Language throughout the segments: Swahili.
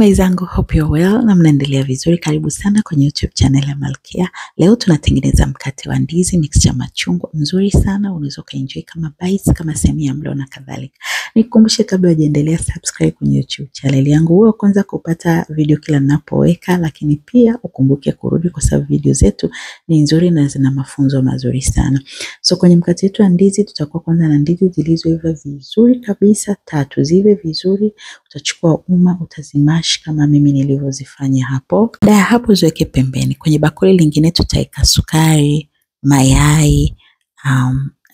Zangu, hope you're well na mnaendelea vizuri. Karibu sana kwenye YouTube channel ya Malkia. Leo tunatengeneza mkate wa ndizi mixture machungwa mzuri sana, unaweza ukaenjoy kama bites, kama sehemu ya mlo na kadhalika. Nikukumbushe kabla hujaendelea, subscribe kwenye YouTube channel yangu uwe kwanza kupata video kila ninapoweka, lakini pia ukumbuke kurudi kwa sababu video zetu ni nzuri na zina mafunzo mazuri sana. So kwenye mkate wetu wa ndizi tutakuwa kwanza na ndizi zilizoiva vizuri kabisa, tatu zive vizuri. Utachukua uma utazimash kama mimi nilivyozifanya hapo. Baada ya hapo ziweke pembeni. Kwenye bakuli lingine tutaweka sukari, mayai,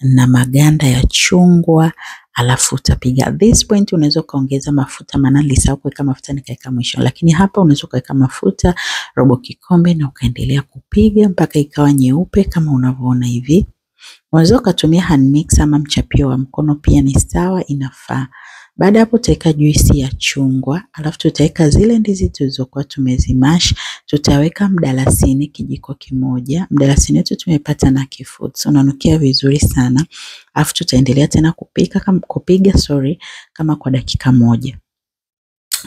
na maganda ya chungwa, alafu utapiga. At this point unaweza ukaongeza mafuta, maana nilisahau kuweka mafuta nikaweka mwisho, lakini hapa unaweza ukaweka mafuta robo kikombe na ukaendelea kupiga mpaka ikawa nyeupe kama unavyoona hivi. Unaweza ukatumia hand mix ama mchapio wa mkono pia ni sawa, inafaa. Baada hapo tutaweka juisi ya chungwa, alafu tutaweka zile ndizi tulizokuwa tumezimash, tutaweka mdalasini kijiko kimoja. Mdalasini wetu tumepata na Kifoods, unanukia vizuri sana. Alafu tutaendelea tena kupika kupiga kama kwa dakika moja.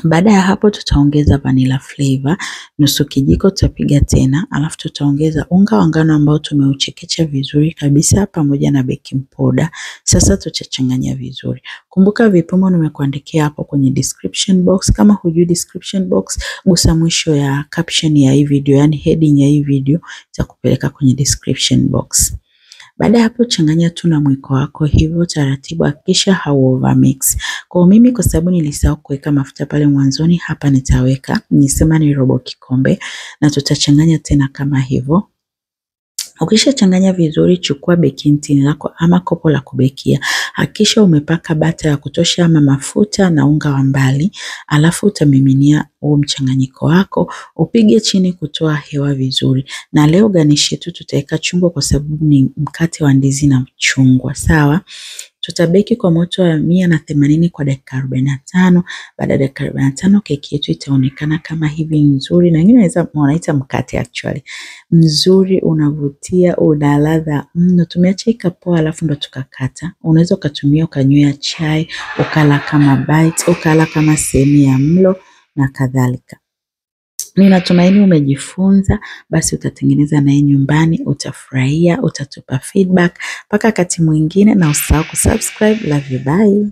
Baada ya hapo tutaongeza vanilla flavor nusu kijiko, tutapiga tena, alafu tutaongeza unga wa ngano ambao tumeuchekecha vizuri kabisa pamoja na baking powder. Sasa tutachanganya vizuri. Kumbuka vipimo nimekuandikia hapo kwenye description box. Kama hujui description box, gusa mwisho ya caption ya hii video, yani heading ya hii video itakupeleka kwenye description box. Baada ya hapo changanya tu na mwiko wako hivyo taratibu, hakikisha hau overmix. Kwa mimi kwa sababu nilisahau kuweka mafuta pale mwanzoni, hapa nitaweka, nisema ni robo kikombe, na tutachanganya tena kama hivyo. Ukishachanganya vizuri, chukua baking tin lako ama kopo la kubekia. Hakikisha umepaka bata ya kutosha ama mafuta na unga wa mbali, alafu utamiminia huo mchanganyiko wako, upige chini kutoa hewa vizuri. Na leo garnish yetu tutaweka chungwa kwa sababu ni mkate wa ndizi na chungwa, sawa? Tutabeki kwa moto wa 180 kwa dakika 45. Baada ya dakika 45 keki yetu itaonekana kama hivi nzuri, na wengine wanaita mkate actually. Mzuri, unavutia, una ladha mno. Tumeacha ikapoa alafu ndo tukakata. Unaweza ukatumia ukanywea chai, ukala kama bite, ukala kama sehemu ya mlo na kadhalika. Ninatumaini umejifunza, basi utatengeneza naye nyumbani, utafurahia, utatupa feedback. Mpaka wakati mwingine, na usisahau kusubscribe. Love you, bye.